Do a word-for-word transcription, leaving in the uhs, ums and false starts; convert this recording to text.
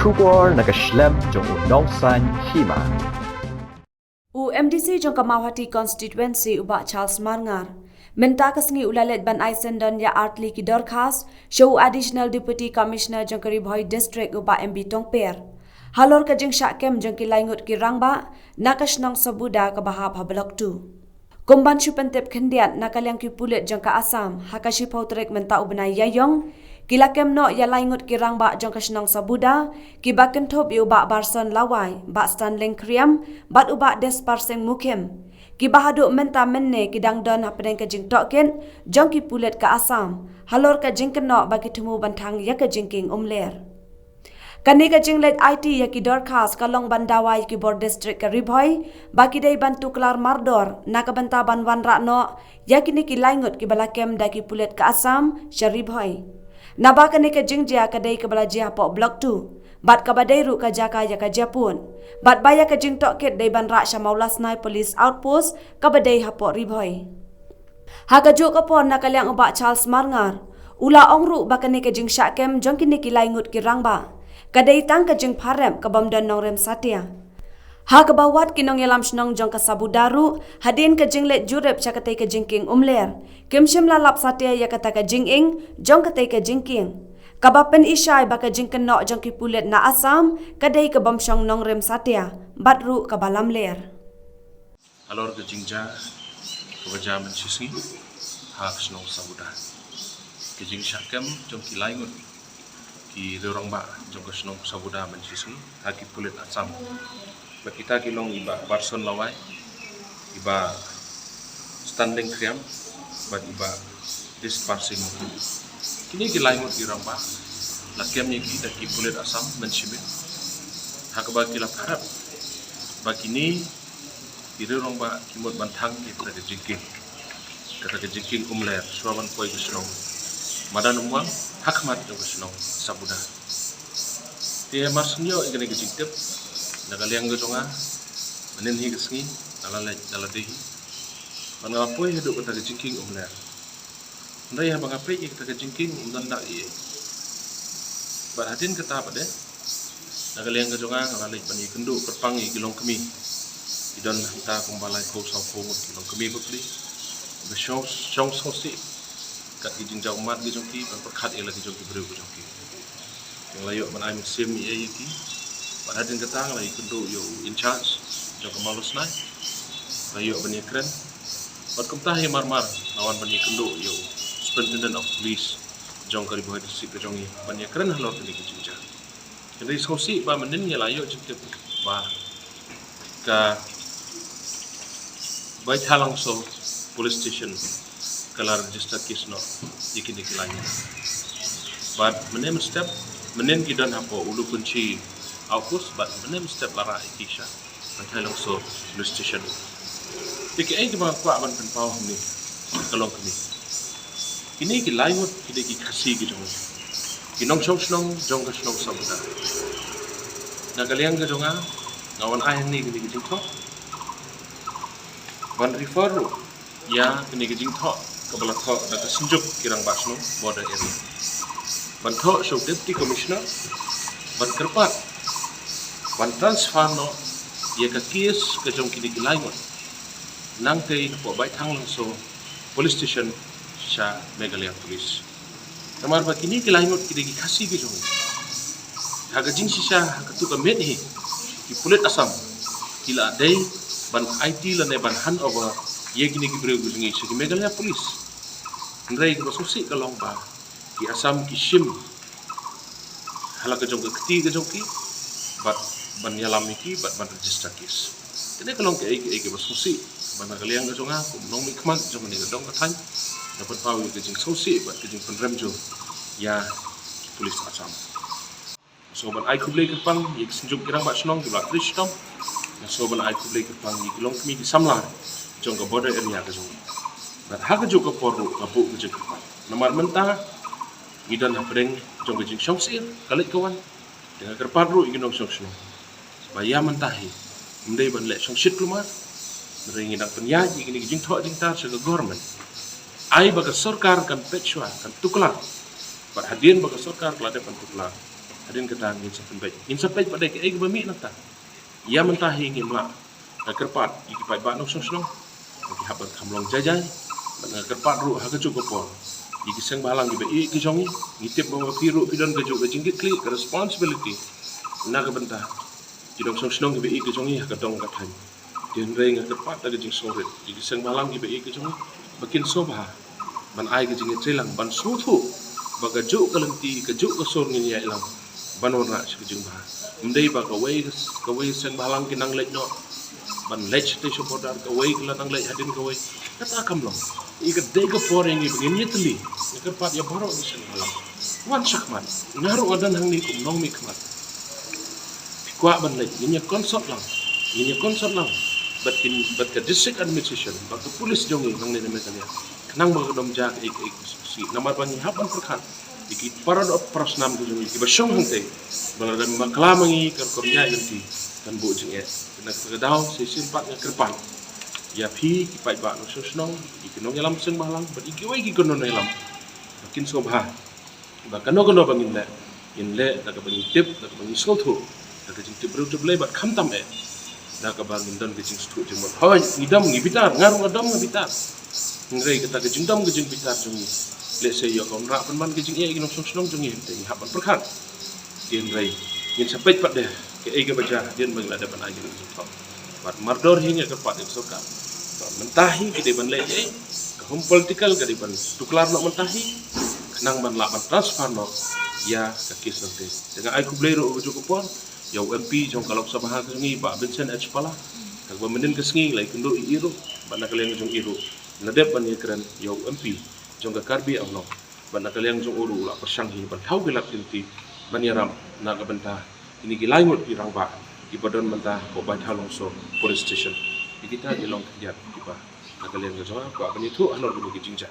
Khubor na ka shlem jong u Nongsaiñ Hima. U M D C jong ka Mawhati Constituency u Bah Charles Marngar mynta ka sngi u la leit ban ai syndon ïa artylli ki dorkhas sha u Additional Deputy Commissioner jong ka Ri Bhoi District u Bah M B Tongper halor ka jingshah kem jong ki lai ngut ki rangbah na ka shnong Sabuda kaba hap ha Block two. Kum ban shu pyntip khyndiat, na ka liang ki pulit jong ka Assam, ha ka shiphew tarik mynta u bnai Ïaïong, ki la kem noh ïa lai ngut ki rangbah jong ka shnong Sabuda, kiba kynthup ïa u Bah Barson Lawai, Bah Stanleng Khriam bad u Bah Despar Seng Mukhim, kiba haduh mynta mynne ki dang don hapdeng ka jingtohkit jong ki pulit ka Assam halor ka jingkynnoh ba ki thmu ban thang ïa ka jingkieng umler. Kane ka jingleit aiti ïa ki dorkhas ka long ban dawa ïa ki bor district ka Ri Bhoi ba ki dei ban tuklar mardor na ka bynta ban wanrah noh ïa kine ki lai ngut kiba la kem da ki pulit ka Assam sha Ri Bhoi. Naba kane ka jingjia ka dei kaba la jia hapoh Block two bad kaba dei ruh ka jaka ïa ka jingpun bad ba ïa ka jingtohkit dei ban rah sha Mawlasnai Police Outpost kaba dei hapoh Ri Bhoi. Ha kajuh ka por, na ka liang u Bah Charles Marngar u la ong ruh ba kane ka jingshah kem jong kine ki lai ngut ki rangbah ka dei tang ka jingpharep ka bym don nongrim satia. Ha kaba wad ki nongïalam shnong jong ka Sabuda ruh, hadien ka jingleit jurip sha katei ka jingkieng umler, kim shym la lap satia ïa kata ka jinging jong katei ka jingkieng, kaba pynishai ba ka jingkynnoh jong ki pulit na Assam ka dei ka bym shong nongrim satia bad ruh kaba lamler. Halor ka jingjia kaba jia mynshisngi ha ka shnong Sabuda, ka jingshah kem jong ki lai ngut ki riew rangbah jong ka shnong Sabuda mynshisngi ha ki pulit Assam, ba kita ki long i Bah Barson Lawai, i Bah Stanleng Khriam bad i Bah Despar Seng Mukhim. Kine ki lai ngut ki rangbah la kem ïa ki da ki pulit Assam mynshisngi, ha kaba ki la pharap ba kine ki riew rangbah ki mut ban thang ïa kata ka jingkieng, kata ka jingkieng umler shuwa ban poi ka shnong Madan Umwang ha khmat jong ka shnong Sabuda. Te mar shu ïoh ïa kane ka jingtip, na ka liang ka jong nga, mynnin hi ka sngi nga la leit, nga la dei hi ban nga la poi haduh kata ka jingkieng umler. Hynrei haba nga peit ïa kata ka jingkieng, ym don da ei ei. Bad hadien kata pat de, na ka liang ka jong nga, nga la leit ban ïakynduh kyrpang ïa ki longkmie. Ki don hangta kumba laiphew sawphew ngut ki longkmie bapli ba shong, shong sngewsih kat ki jingjaw ummat ki jong ki, ban pyrkhat ïa la ki jong ki briew ki jong ki. Nga la ïoh ban ai mynsiem ïa, ïa ki. Bad hadien kata nga la ïakynduh ïa u in charge jong ka Mawlasnai. Nga la ïoh ban ïakren. Bad kumta hi mar mar nga wan ban ïakynduh ïa u Superintendent of Police jong ka Ri Bhoi District ka jong ngi ban ïakren halor kane ka jingjia. Kane sngewsih ba mynnin ngi la ïoh jingtip ba ka Baithalangso Police Station ka la register case noh ïa kine ki lai ngut. Bad mynne mynstep, mynnin ki don hapoh Ulukunchi Outpost, bad mynne mynstep la rah ïa ki sha Baithalangso Police Station. Te kaei kaba nga kwah ban pynpaw hangne ka long kane. Kine ki lai ngut ki dei ki Khasi ki jong ngi, ki nongshong shnong jong ka shnong Sabuda. Na ka liang ka jong nga, nga wan ai hangne kane ka jingthoh ban refer ruh ïa kane ka jingthoh kaba la thoh da ka Synjuk ki Rangbah Shnong Border Area, ban thoh sha u Deputy Commissioner ban kyrpad ban transfer noh ïa ka case ka jong kine ki lai ngut nangtei napoh Baithalangso Police Station sha Meghalaya Police. Namar ba kine ki lai ngut ki dei ki Khasi ki jong ngi. Ha ka jingshisha, ha katto ka miet hi, ki pulit Assam ki la dei ban aiti lane ban hand over ïa kine ki briew ki jong ngi sha ki Meghalaya Police. Hynrei kaba sngewsih ka long ba ki Assam ki shim ha la ka jong ka kti ka jong ki bad ban ïalam ïa ki bad ban register case. Kane ka long kaei kaei kaba sngewsih, bad na ka liang ka jong nga kum u nongmihkhmat jong kane ka dong ka thaiñ, nga pynpaw ïa ka jingsngewsih bad ka jingpynrem jur ïa ki pulit Assam. Nga sngew ban ai khublei kyrpang ïa ki Synjuk ki Rangbah Shnong kiba la trei shitom. Nga sngew ban ai khublei kyrpang ïa ki longkmie ki samla jong ka border area ka jong ngi. Bad ha kajuh ka por ruh nga buh ka jingkyrpang, namar mynta ngi don hapdeng jong ka jingsngewsih ka leit ka wan. Te nga kyrpad ruh ïa ki nongshong shnong ba ïa mynta hi, ym dei ban leh shongshit kulmar, hynrei ngi dang pynïaid ïa kine ki jingthoh jingtar sha ka government. Ai ba ka sorkar kan peit shuwa, kan tuklar. Bad hadien ba ka sorkar ka la dep ban tuklar, Hadien kata ngin sa pynbeit, ngin sa peit pat de kaei kaba mih nangta. Ïa mynta hi ngim lah, nga kyrpad ïa ki paidbah nongshong shnong ba ki hap ban kham long jai jai. Bad nga kyrpad ruh ha kajuh ka por ïa ki seng bhalang kiba ïeit ki jong ngi, ngi tip ba ma phi ruh phi don kajuh ka jingkitkhlieh, ka responsibility na ka bynta ki nongshong shnong kiba ïeit ki jong ngi ha ka dong ka thaiñ. Te hynrei nga kyrpad da ka jingsngewrit ïa ki seng bhalang kiba ïeit ki jong ngi ba kin sngewbha ban ai ka jingïatreilang, ban sngewthuh ba kajuh ka lynti, kajuh ka sur ngin ïaid lang ban wanrah sha ka jingbha. Ym dei ba kawei, kawei seng bhalang ki nang leit noh ban leit shatei sha border, kawei ki la nang leit hadien kawei. Kata kam long. Ïa ka dei ka por ïa ngi ba ngin ïatylli. Nga kyrpad ïa baroh ki seng bhalang, wan shakhmat. Nga ruh nga don hangne kum nongmihkhmat. Phi kwah ban leit, ngin ïa consult lang, ngin ïa consult lang bad kin, bad ka district administration, bad ka police jong ngi hangne na Meghalaya, khnang ba kan ym jia kaei kaei ka suk sih. Namar ba ngi hap ban pyrkhat ïa ki para doh para snam ki jong ngi kiba shong hangtei, ba lada ym bakla ma ngi ka rukom ïaid lynti kan buh jingeh. Te na kata ka daw sa shisien pat nga kyrpad ïa phi ki paidbah nongshong shnong, ïa ki nongïalam seng bhalang bad ïa kiwei ki nongïalam ba kin sngewbha ba kano kano ba ngin leh, ngin leh da kaba ngin tip, da kaba ngin sngewthuh, da ka jingtip briew tip Blei bad khamtam eh da kaba ngin don ka jingsngewthuh jingmut. Hooid, ngi dom ngi bitar, nga ruh nga dom nga bitar. Hynrei kata ka jingdom ka jingbitar jong ngi lehse ïoh ka wanrah pynban ka jingeh ïa ki nongshong shnong jong ngi, te ngi hap ban pyrkhat. Te hynrei ngin sa peit pat de kaei kaba jia hadien ba ngi la dep ban ai kane ka jingthoh. Bad mardor hi nga kyrpad ïa ka sorkar ba mynta hi ka dei ban leh kaei, ka home political ka dei ban tuklar noh mynta hi khnang ban lah ban transfer noh ïa ka case nangtei. Te nga ai khublei ruh ha kajuh ka por ïa u M P jong ka Lok Sabha ka jong ngi, Bah Vincent H Pala, ha kaba mynhynnin ka sngi la ïakynduh ïa i ruh bad na ka liang jong i ruh la dep ban ïakren ïa u M P jong ka Karbi Anglong. Bad na ka liang jong u ruh u la pyrshang hi ban thaw ki lad ki lynti ban ïarap na ka bynta kine ki lai ngut ki rangbah kiba don mynta hapoh Baithalongso Police Station. Ïa kita ki long khyndiat kiba na ka liang ka jong nga kwah ban ïathuh halor kine ki jingjia.